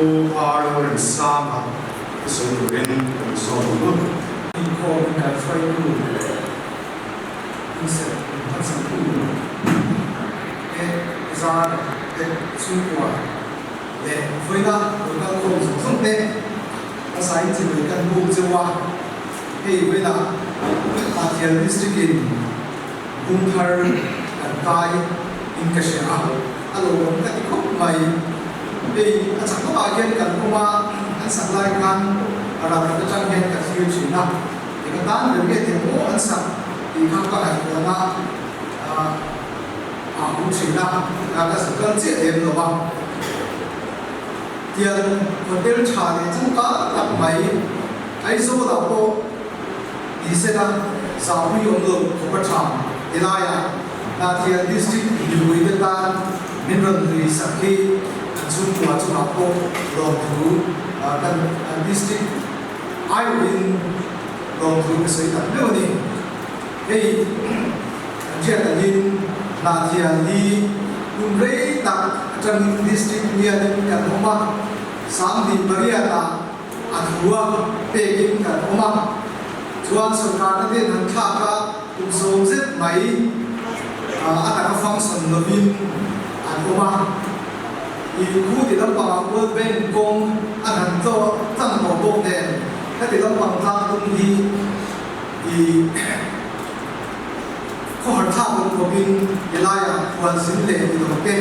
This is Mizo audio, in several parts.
Pu Roremsanga thusawi turin kan sawm ang u. Inkhawm inkaihhruaitu inserh inhmatsaktu te zar te chhungkua leh vawiina lo kal khawm zawng zawng te hmasain chibai kan buk cheu a, hei vawiina Hnahthial District in bung thar kan kai in ka hria a, a lawmawm ka ti khawp mai. Hei a chak lamah hian kan awm a, an sak lai khan ral khat atang hian ka thlir thin a, eng atan ber nge tiang maw an sak tih kha ka ngaihtuahna a awm thin a, ka zuk kal chiah lem lo a. Tiang hotel tha leh changkang tak mai Aizawlah pawh ni sela zahpui awm lo khawp a tha tilaiah Hnahthial District mipuite tan min rawn hlui sak hi an chhungkua chungah pawh lawmthu kan District aiawhin lawmthu ka sawi tak meuh a ni. Hei kan hriat angin Hnahthial hi kum rei tak atangin District ngianin kan awm a, 28,000 a thu a pekin kan awm a, chuan sorkarna ten han thlak a kum sawm zet mai a taka function lovin an awm a, i khu ti lampangah World Bank kawng an han tlawh tlang tawh bawk nen heti lampang tlang tum hi i khawhar thlak awm khawpin helaiah khualzin leh midawngte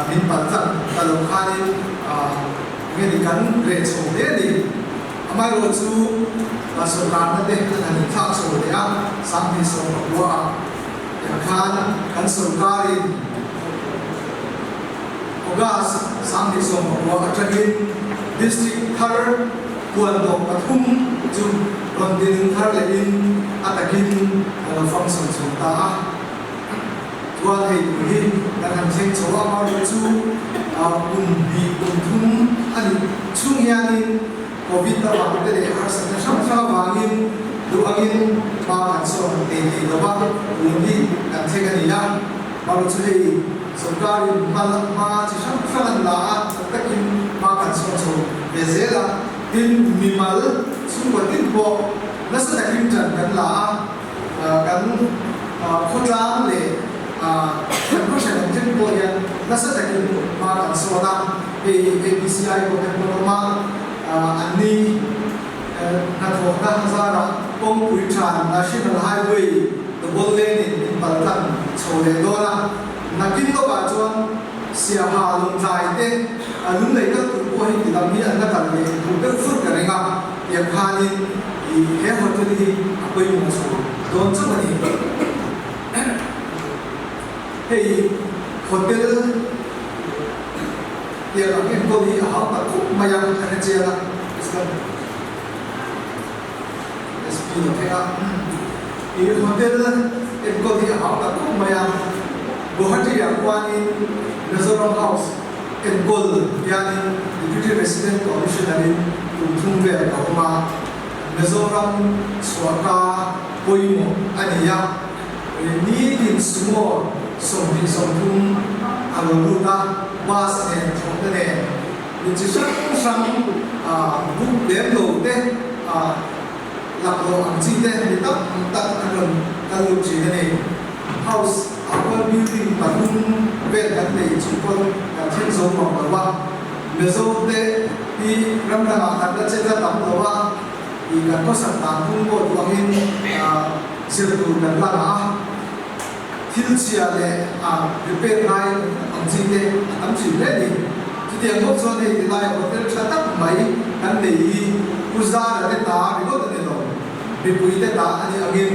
min pal tlang ta lo khanin Nge ni kan reh chho hle a ni. Amaherawh chu sawrkarna te an han inthlak chho leh a, 2019 ah tiang khan kan sawrkarin August 2019 atangin District thar puan dawh pathum chu rawn dinung thar lehin a takin a lo function chho ta a. Chuan hei tur hi kan han thleng chho a, amaherawh chu kum hnih kum thum a nih chhung hianin Covid avang te leh harsatna hrang hrang avangin duh angin hma kan sawn thei thei lo va, tun hi kan thleng a ni a. Amaherawh chu hei sawrkarin hma hma chi hrang hrang an la a, tak takin hma kan sawn chho ve zel a, tin mimal chhungkaw tin pawh nasa takin ṭan kan la a. Kan khawtlang leh kan khawhran ang then pawh hian nasa takin hma kan sawn a, hei ABCI pawh hian kan awm a, anni hnathawhna zarah kawngpui than National Highway double lane in min pal tlang chho leh dawn a, nakin lawkah chuan Siaha Lawngtlai te lunglei kal tur pawh hi tilam hi an la kal leh duh deuh fur ka ring a. Tiang khanin i he hotel hi a pawimawh chho dawn chauh a ni. Hei hotel tiang ang enkawl hi a hau tak khawp mai a, a hre chiang a, SP lo thleng a, i hotel enkawl hi a hau tak khawp mai a, Guwahati ah khuanin Mizoram House Enkawl hianin Deputy Resident Commissioner-in kum thum vel a awm a, Mizoram chhuahka pawimawh a ni a, nitin sumo 20, 30 a lo lut a, bus nen thlawhna nen mi chi hrang hrang book lem lo te laklawh ang chi te mi tam tak an rawn kal lut thin a ni. House a pawn building pathum vel kan nei chung pawn kan thleng zo mang lo a, Mizo te hi ram dangah kan la chet la tam lo a, ih kan khawsak dan phung pawh duh angin zir tur kan la ngah a, thil chhia leh repair ngai ang chi te a tam thin hle a ni. Chutiang bawk chuan hei tilai hotel tha tak mai kan nei hi Pu Zara te ta ringawt a ni lo. Mipuite ta a nih angin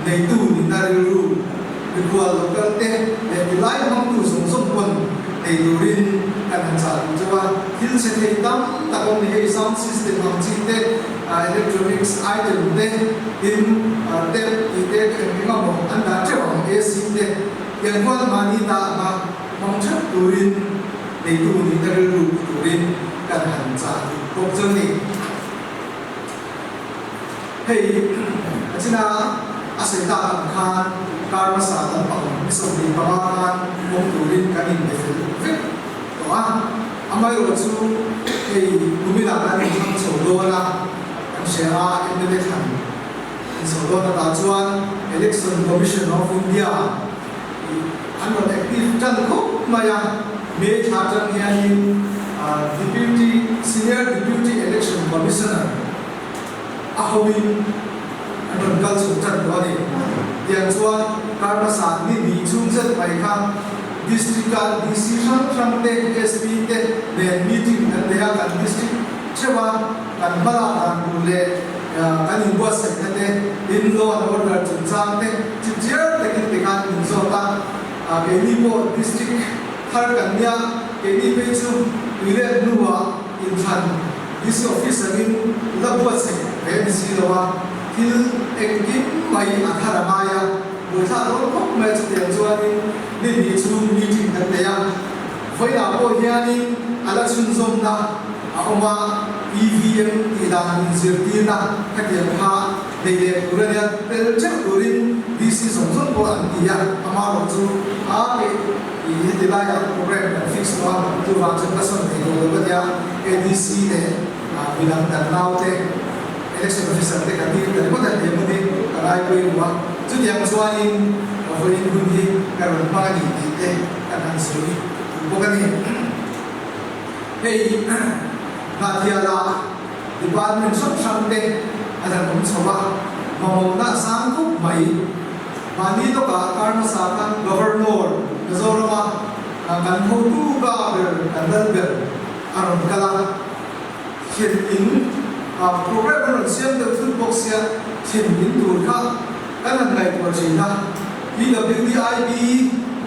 neitu nihna rilru, mikhual lo kal te leh tilai hmangtu zawng zawng pawn nei turin kan han chah duh chauh a. Thil chhe thei tam tak awm ni hei sound system ang chi te, electronics item te, tin tap tih te eng eng emaw an dah teuh ang AC te tiang khuan mahni ta anga hmang that turin neitu nihna rilru pu turin kan han chah duh bawk chauh a ni. Hei a china a sawi tak ang khan kar hmasa lampang ni 25 khan awm turin kan inbe fel vek tawh a. Amaherawhchu hei kuminah kan inthlang chho dawn a, kan hria a, mla thlan inchho dawn atah chuan Election Commission of India ih an rawn active tan khawp mai a, May thla atang hianin Deputy Senior Deputy Election Commissioner a hoin an rawn kal chho tan tawh a ni. Tiang chuan kar hmasa ni hnih chhung zet mai kha District a DC hrang hrang te, SP te nen meeting kan nei a, kan District theuh a kan hmalak dan tur leh kan inbuatsaihna te, in law and order chungchang te chipchiar takin tikhan min zawt a, keini pawh District thar kan nia, keini phei chu tuilet hnuah inthlan DC office angin la buatsaih ve a ni si lo a, thil engkim mai a thar a ngai a, buaithlak dawn khawp mai a chutiang chuanin ni hnih chhung meeting kan nei a, vawiinah pawh hianin a la chhunzawmna a awm a, EVM tih dan inzirtirna khatiang kha nei leh tur a nia, tel theuh turin DC zawng zawng pawh an ti a, amaherawh chu a ke ih heti laiah program kan fix tawh a, chuvang chuan ka sawn thei tawh lo ka tia, ADC leh midang kan naute election officer te kan tir ta ringawt a ni emaw ni ka ngai pawimawh a, chutiang chuanin vawiin hun hi ka rawn hmang a ni tih te kan han sawi duh bawk a ni. Hei Hnathiala department hrang hrang te an han awm chho a, mamawhna a sang khawp mai. Mahni tawkah kar hmasa khan Governor Mizorama kan hotu ka ber kan lal ber a rawn kal a, thlen in program a rawn siam deuh thut bawk sia thlen in tur kha kan han ngaihtuah thin a, PWDIB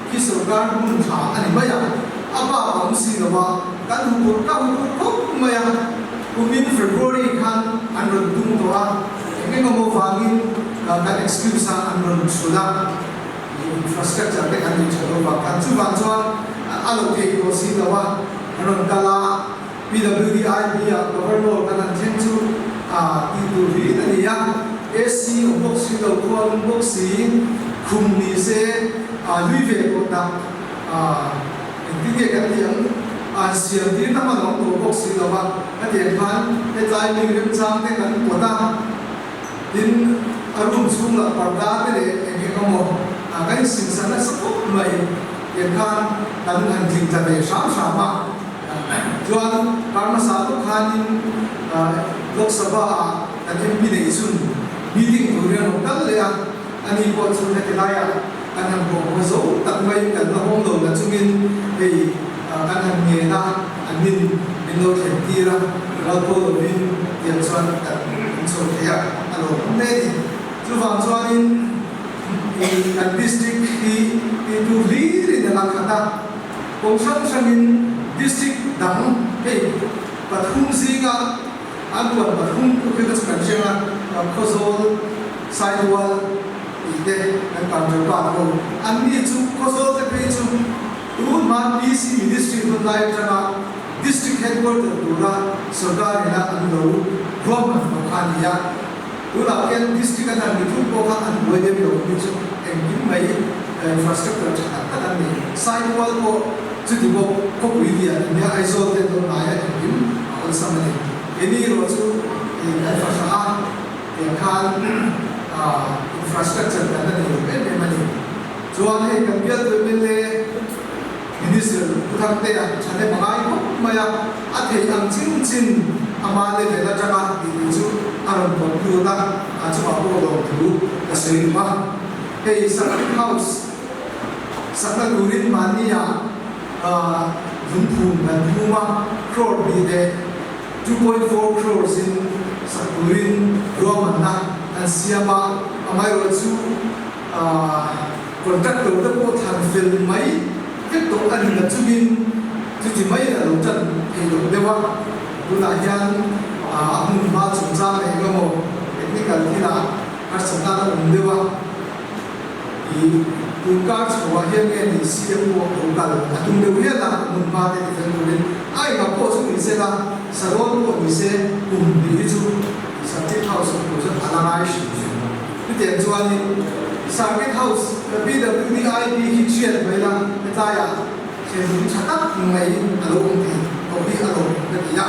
khi sorkar hmun tha a ni mai a, a bak a awm si lo a, kan huphurh ka huphurh khawp mai a, kumin February khan an rawn tum tawh a, eng eng emaw vangin kan excuse a an rawn chhun a, infrastructure te kan nei tha lo vang khan chuvang chuan a lo theih tawh si lo a, an rawn kal a, PWDIB ah Governor kan han thleng chu a tih tur hrin a ni a, AC awm bawk si lo, khua lum bawk si, khum ni se a hlui ve tawh tak a engtin nge kan tih ang a han siam tir na hman a awm tawh bawk si lo a, hetiang khan hetlai mi remchang te kan pawt a, tin a room chhung lah parda te leh eng eng emaw kan insinsa nasa khawp mai tiang khan kan han tling tla ve hram hram a. Chuan kar hmasa pawh khanin Lok Sabha ah kan MP neih chhun meeting tur hian rawn kal leh a, ani pawh chu heti laiah kan han bawhhma zo tak mai kan la hawng lo la chungin hei kan han ngen a, an min min lo thlen tir a, ral pawh lovin tiang chuan kan inchho thei a, a lo awm hle a ni. Chuvang chuanin kan district hi tihtur hlirin a la khat a. Kawng hrang hrangin district dang hei pathum zinga an puan pathum pawh khi ka chu kan hriang a, Khawzawl, Sairual tih te kan counterpart ho. An ni chu Khawzawl te phei chu tun hman PC Ministry hun lai atanga district headquarter tura sorkar ina an lo ruahman tawh kha a ni a. Tunah khian district an han mi thut pawh kha an buai lem lo ni chu engkim mai infrastructure tha tak tak an ni. Saimual pawh chuti bawk khawpui lian an nia Aizawl te an lo hnai a engkim a awlsam a ni. Keini erawh chu kan fahrah a tiang khan infrastructure kan la nei lo em em a ni. Chuan hei kan bialtu mla Minister Pu Thangtea thahnem a ngai khawp mai a, a theih ang chin chin ama level atanga tih tur chu a rawn pawt lut a, a chungah pawh lawmthu ka sawi duh a. Hei Circuit House sakna turin mahnia lungphum kan phum a, crore hnih leh 2.4 crores in sak turin ruahmanna an siam a, amaherawhchu Contractor te pawh thlan fel mai vek tawh a ni la chungin chuti mai a lo tan thei loh deuh a, tunah hian a hmun hma chungchang leh eng emaw technical thilah harsatna a awm deuh a, ih tun kar chhoah hian nge ni CM pawh lo kal a tum deuh hial a, hmun hma te ti fel turin a engah pawh chu ni se la, sarawn pawh ni se kum hnih hi chu Circuit House awm tur chuan a la ngai hrim hrim. Chutiang chuanin Circuit House PWDIP hi thiat mai la, hetlaiah thlenhmun tha tak mai a lo awm thei tawh. tawh hi a lawmawm ka ti a.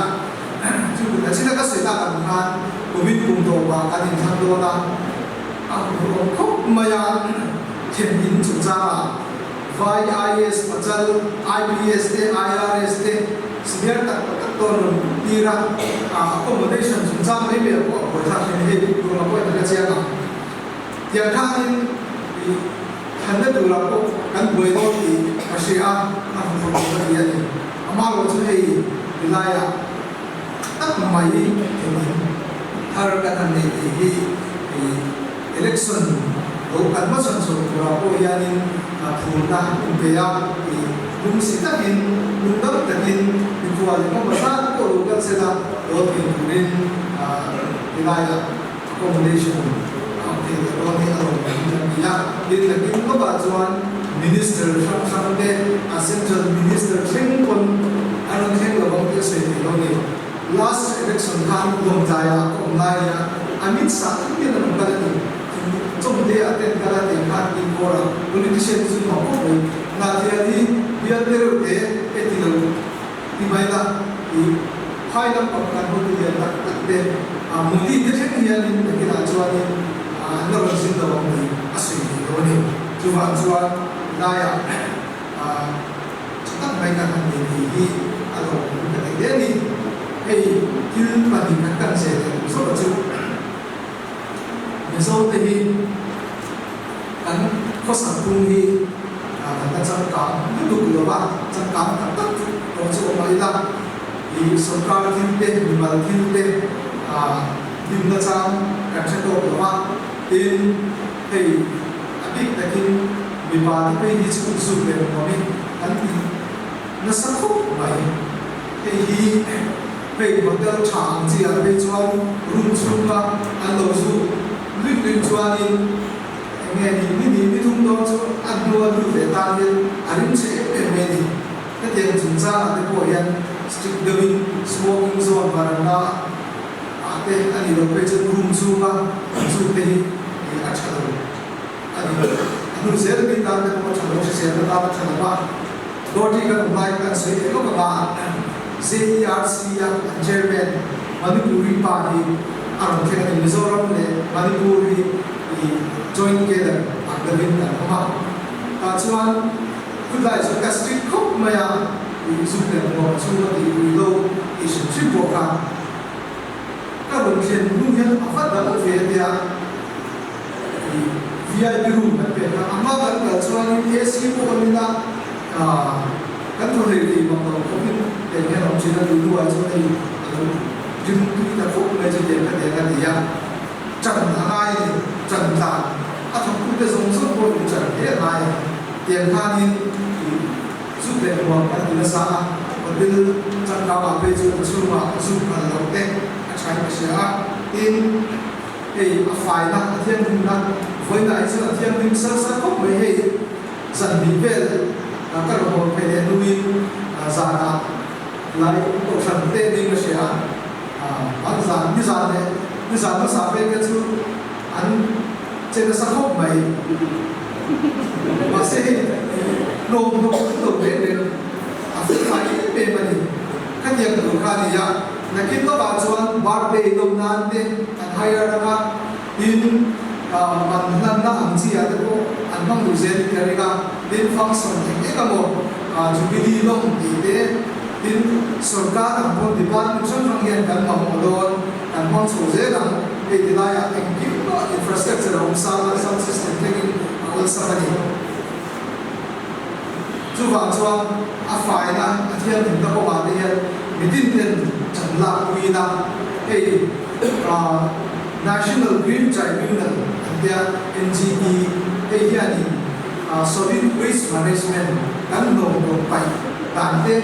Chu a china ka sawi tak ang khan kumin kum tawpah kan inthlang dawn a, a hmuhnawm khawp mai a, themhin chungchangah Vai IAS pachal, IPS te, IRS te senior tak tak tawn rawn tir a, accommodation chungchang mai mai ah pawh a buaithlak thin hei ruang ah pawh in a la chiang ang. Tiang khanin i thlanna turah pawh kan buai dawn tih ka hria a, a hmuhnawm ka ti a ni. Amah erawh chu hei tilaiah tak mai engin thar kan han nei thei hi i election lo kan hmachhawn chho turah pawh hianin phurna in pe a, i lungsi takin lungdam takin mikhual engemaw zat pawh lo kal sela dawl thei turin tilaiah accommodation a awm thei leh dawn hi a rawn awm a ni a. Tin, nakin lawkah chuan Minister hrang hrang te, a Central Minister thleng pawn a rawn thleng lo ang tih a sawi thei lo a ni. Last election khan Lawngtlaiah ka awm lai nia, Amit Shah thleng hian a rawn kal a ni. Chawmte ah ten kal a tih khan inkhawr a, politician chu nuam khawp mai. Hnahthliah hi bial te reuh te e ti lo. Ti mai la, i phai lampang kan hotu lian tak tak te Modi te thleng hianin nakinah chuanin an la rawn zin lo ang tih a sawi thei lo a ni. Chuvang chuan laiah tha tak mai kan han nei thei hi a lawmawm ka ti hle a ni. Hei thil 2 khat kan zeh leh duh zawk a chu Mizo te hi kan khawsak phung hi kan la changkang lutuk lo a, changkang tak tak chu tawh chu awm a ila, ih sorkar thil te, mimal thil te hlimna chang kan hre tawk lo a, tin hei a bik takin mipa te phei hi chu zuk leh nuam i an ti nasa khawp mai. Hei hi hei hotel tha ang chi ah phei chuan room chhunga an lo zuk luih luih chuanin eng nge ni ni ni ni thum dawn chu a hnua lut leh tan hian a rim chhe em em mai a ni. Hetiang chungchangah te pawh hian strict deuhin smoking zone varanda ah te a nih loh phei chuan room chhunga an zuk te hi a tha lo a ni. A hnu zel mi tan te pawh a tha lo, hriselna tan a tha lo a. Dawti kan awm lai kan sawi leh lawk anga ZERC a an chairman Manipuri pa hi a rawn thleng a ni. Mizoram leh Manipur hi i join together ang deuhin kan awm a. Tah chuan khawtlai chu ka strict khawp mai a, i zuk leh nuam chhung a tih ui lo tih hrim hrim pawh kha ka rawn thlen hnu hian a va dang ve a tia. Vip room kan pek a, a hma kan kal chuanin AC pawh awm ila kan thaw hlei thei bak lo khawpin tiang hian a awm thin a, tui hnuah chuan hei a lo rim tui ta khawp mai chu tiang ka tiang a ti a, chan a ngai a ni, chan tlan a thawktute zawng zawng pawh in chan hle a ngai a, tiang khanin zuk leh huam kan ti nasa a, hotel changkangah phei chuan a chhungah zuk phal loh te a thain ka hria a, tin. Hei a faina a thianghlimna vawiinah hi chuan a thianghlim sar sar khawp mai hei zan hnih vel ka rawn hawn phei leh hnuin zanah lai kohhran te ding ka hria a, an zan nizan leh nizan hmasa phei kha chu an che nasa khawp mai mahse hei hlawm hlawm an lo reng reng a felfai em em a ni khatiang tur kha a ni a. Nakin lawkah chuan birthday lawm nan te an hire ang a, tin man hlanna ang chi ah te pawh an hmang duh zel in ka ring a, tin function eng eng emaw jubilee lawm tih te, tin sorkar ang pawn department hrang hrang hian kan mamawh dawn, kan hmang chho zel ang, hei ti laiah engkim pawh infrastructure a awm sang a, sound system thlengin a awlsam a ni. Chuvang chuan a faina a thianghlimna kawngah te hian mitin ten chan lak puiin a, hei National Green Tribunal an tia, NGT, hei hianin Solid Waste Management kan hlawm tawh paih dan te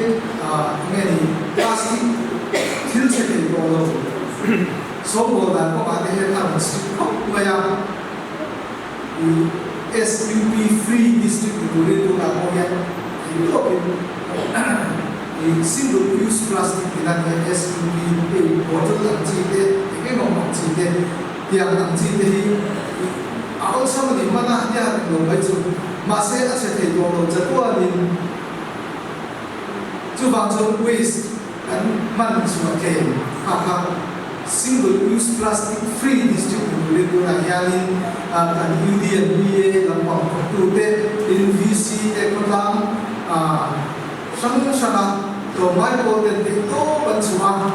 enge ni plastic thil chhe thei tawh lo sawngbawl dan kawngah te hian a rawn strict khawp mai a. I SUP Free District ni turin tunah pawh hian thei tawkin i Single Use Plastic tih lan hian SUP hei bottle ang chi te eng emaw ang chi te tiang ang chi te hi i a awlsam a ni hman a nia han lo mai chu mahse a chhe thei tawh lo chatuanin chuvang chuan waste. kan hman chhuah thei kha kha Single Use Plastic Free District ni turin tunah hianin kan UD and BA lampang thawktute tin VC te khawtlang hrang hranga tlawmngai pawl ten theih tawp an chhuah a,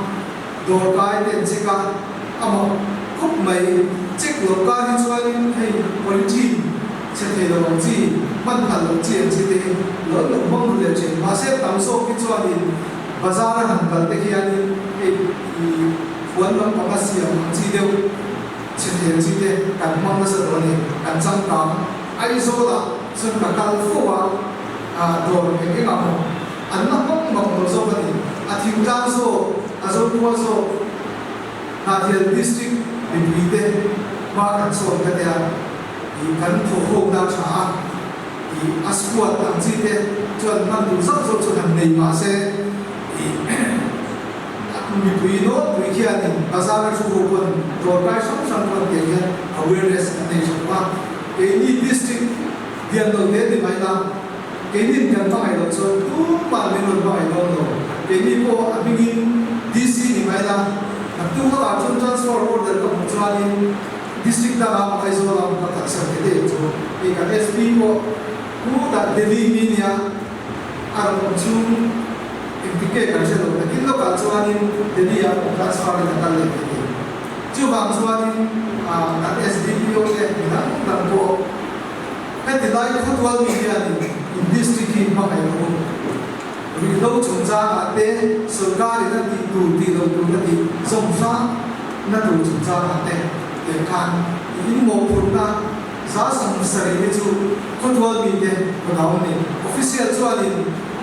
dawrkai te an check a, a mak khawp mai. Check loh kar hi chuanin hei polythene chhe thei lo ang chi, hman phal loh chi ang chi te hi lo an lo hmang ru leh thin. Mahse tam zawk hi chuanin bazar a han kal te hianin hei i huan lampanga siam ang chi deuh chhe thei ang chi te kan hmang nasa tawh a ni. Kan changkang Aizawlah chuan ka kal fo a, dawr eng eng ah maw an la hmang mak lo zawk a ni. A thingtlang zawk, a zokhua zawk Hnahthial District mipui te hma kan sawn ka tia i kan thawhhawkna a tha a, i a squad ang chi te chuan hman tur zauh zauh chu han nei mah se i mipui nawlpui khianin bazar a thu ho pawn dawrkai hrang hrang pawn tiang hian awareness an nei tha bawk a, keini district lian lo te ni mai la keinin kan hmangaih loh chuan tumah min rawn hmangaih dawn lo, keini pawh a hmingin DC ni mai la naktuk lakah chuan transfer order ka hmuh chuanin district dangah Aizawl ah ka kalsan thei daih ang chu hei kan SP pawh pu dah Delhi mi nia a rawn awm chhung engtik nge kan hre lo nakin lawkah chuanin Delhi ah pawh transfer in a kal leh thei thei. Chuvang chuanin kan SDPO te midang dang pawh heti lai khawtual mi hianin in district hi hmangaih rawh u. Ruihhlo chungchangah te sawrkarin a tih tur tih loh tur a tih zawm hrang na tur chungchangah te tiang khan i inmawhphurhna 170 hi chu khawtual mite kawt a awm ni. Official chuanin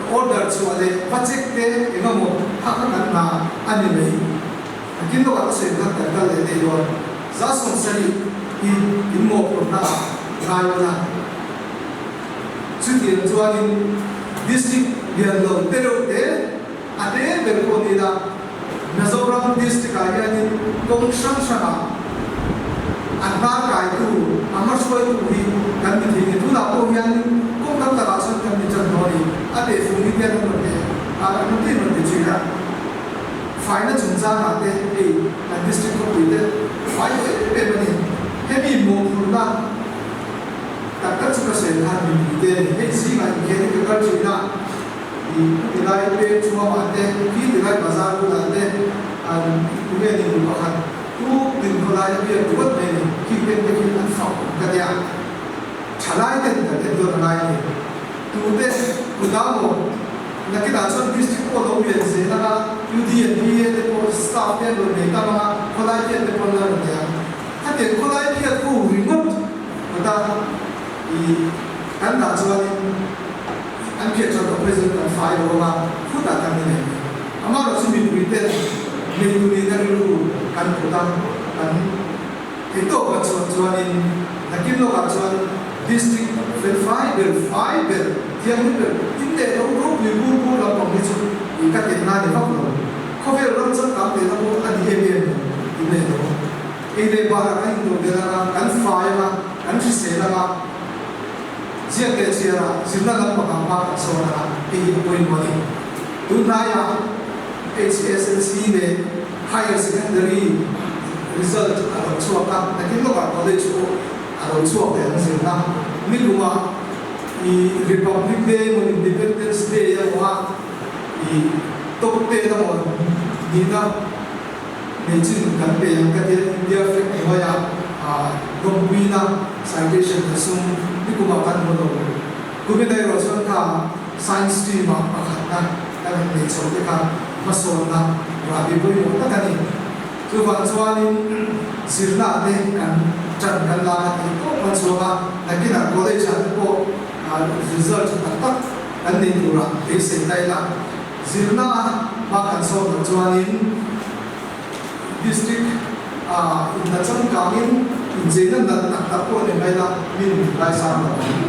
order chhuah leh va check te engemaw kha kha kan hna a ni mai. Nakin lawkah ka sawi khan kan kal leh daih dawn. 70 hi inmawhphurhna ah ngai ula. Chutiang chuanin District lian lo te reuh te a te ber pawh ni ila, Mizoram District ah hianin kawng hrang hrangah a hnar kaitu, a hmahruaitu hi kan ni thei ni. Tunah pawh hianin kawng tam takah chuan kan ni tan hlawh a ni. A tehfung hi hian an rawn teh a, an rawn ti rawn ti thin a. Faina chungchangah te hei kan District khawpui te fai tawh em em a ni. Hemi mawhphurhna. Tak tak chu ka sawi khan mipui te a ni. Hei zingah inkhel hi ka kal thin a, i tilai peng chhuamah te, khi tilai bazar bulah te an tunge ni nu pakhat tuk din khawlai a biak ruat mai a ni. Khi peng te khi an fak awm ka tia, thalai ten kan en dawn a ngai a ni. Tute kutah maw nakinah chuan district pawh lo lian zel anga UD and PA te pawh staff te an rawn nei tam anga khawlai hian te pawh an la rawn nei ang. Khatiang khawlai phiat ho ringawt kawta i kan dah chuanin an phiat chuan kan president kan fai lo anga khutah kan ni leh mai. Amaherawh chu mipui ten neitu nihna rilru kan put a, kan theihtawp kan chhuah chuanin nakin lawkah chuan district fel fai ber, fai ber, thianghlim ber, in leh lo ropui bur bur lampang hi chu i ka tehna ni vak lo. Khawvel ram changkang tehna pawh a ni em em lo, in leh lo. Ei leh barah kan intodelh anga, kan fai anga, kan hrisel anga, ziak leh chhiarah zirna lampangah hma kan sawn anga, hei hi a pawimawh a ni. Tunhnaiah HSLC leh Higher Secondary result a lo chhuak a, nakin lawkah college pawh a lo chhuak leh ang zirna. Nikumah i Republic Day emaw Independence Day emaw a i top ten emaw nihna, Hmeichhin kan pe ang ka tia India flag hnuaia lawmpuina citation a sum nikumah kan hmu lo. Kumin erawh chuan kha science stream ah pakhatna kan han nei chho te kha hmasawnna rahbi pawimawh tak a ni. Chuvang chuanin zirna te kan tan kan lak a tih tawp a chhuak a, nakinah college ah te pawh result tha tak tak kan nei turah beisei ta ila. Zirna hma kan sawn loh chuanin District ah inla changkangin incheina nalh tak tak pawh ni mai la min ngaisang lo ang.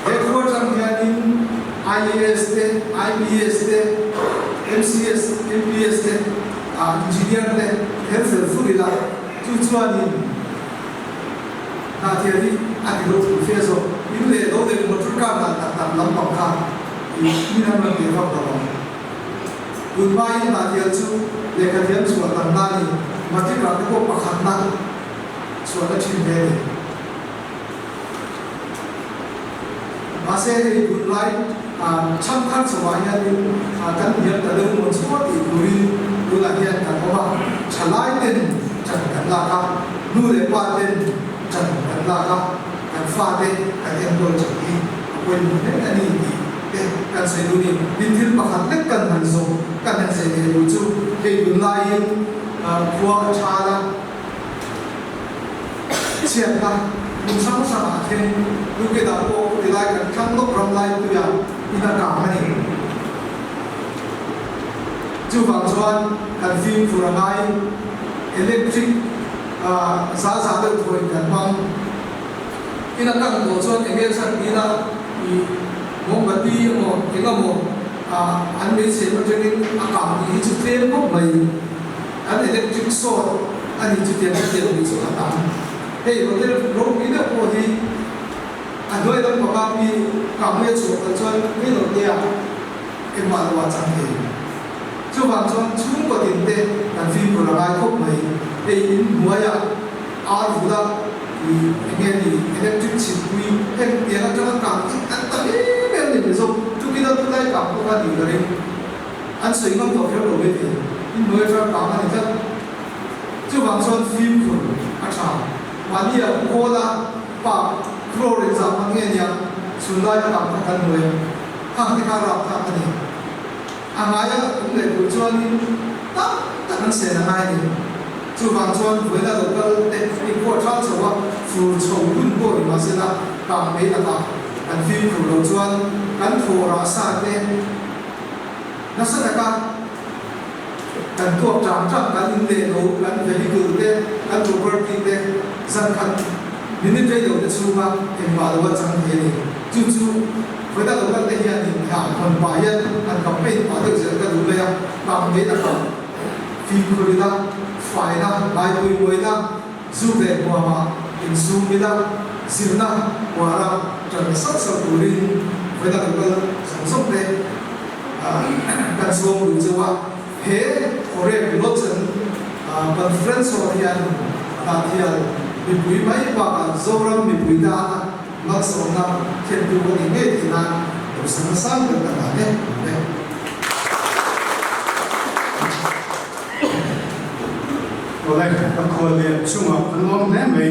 He thu atang hianin IAS te, IPS te, MCS, MPS te, Engineer te kher fel fur ila chu chuanin Hnahthial hi a ti ropui fe zawk. In leh lo leh motor car nalh tak tak lampang kha I min an rawn tih vak lo ang. Tunhmain Hnahthial chu lehkhathiam chhuah tam na a ni. Matric ah te pawh pakhatna chhuahna thin ve a ni. Mahse hei tunlai chhangthar chhoah hianin kan hniam ta deuh maw chhuah tih turin tunah hian kan awm a, thalai ten chan kan lak a, nu leh pa ten chan kan lak a, kan fate kan enkawl chan hi a pawimawh hle a ni tih te kan sawi duh a ni. Tin thil pakhat lek kan han zawh kan han sawi leh duh chu hei tunlaiin khua a than a, Chhiatna hmun hrang hrangah thleng Lukedah pawh tilai kan thlang lawk ram lai tuia in a kang a ni. Chuvang chuan kan fimkhur a ngai, electric za za deuh thawiin kan hmang. In a kang tawh chuan eng nge chhan ila i mawmbati emaw eng emaw an beisei atangin a kang tih hi chu tlem khawp mai. Kan electric short a ni chu tiang ka tiang ni chu a tam. Hei hotel ropui deuh pawh hi a hnuai lam panga mi kangmei a chhuah kal chuan rei lo te ah engmah lo ah chang thei. Chuvang chuan chhungkaw tin te kan fimkhur a ngai khawp mai. Hei in hnuai ah ar vul a i eng nge ni electric chhipui heng tiang atanga kang hi an tam em em ni mizo tukin a tunlai kang pawh kha ni ka ring. An sawi ngam tawh kher lo ve thei. In hnuai atanga kang a ni tlat. Chuvang chuan fimkhur a tha. Mahni a kawl a, pa crore in zah hman nge nia, chhun lai a kang kha kan hmu em? Khang te kha rap thlak a ni. A ngaia awm leh tur chuanin tam tak an sen a ngai ni. Chuvang chuan vawiina lo kal te i khuah thal chho a, fur chho hun pawh ni mahsela kang mai lakah kan fimkhur lo chuan kan thaw rah sa te, Nasa taka kan tuak tang tang, kan in leh lo, kan vehicle te, kan property te zan khat minute rei lo te chhunga engmah lo a chang thei a ni. Chu chu vawiina lo kal te hian in thah hawn pah hian han campaign pah deuh zel ka duh mai a, kang mai taka fimkhur ila, faina, ngaipawimawina, zu leh hmuamah insum ila, zirna uara ṭan sauh sauh turin vawiina lo kal zawng zawng te kan sawm duh cheu a. He Horeb Lodge an conference hall hian Hnahthial mipui mai bakah Zoram mipui tana malsawmna thlentu a nih ngei theih nan duhsakna sang ber ka hlan e. Amen. Awle, ka khual leh chungah ka nuam hle mai.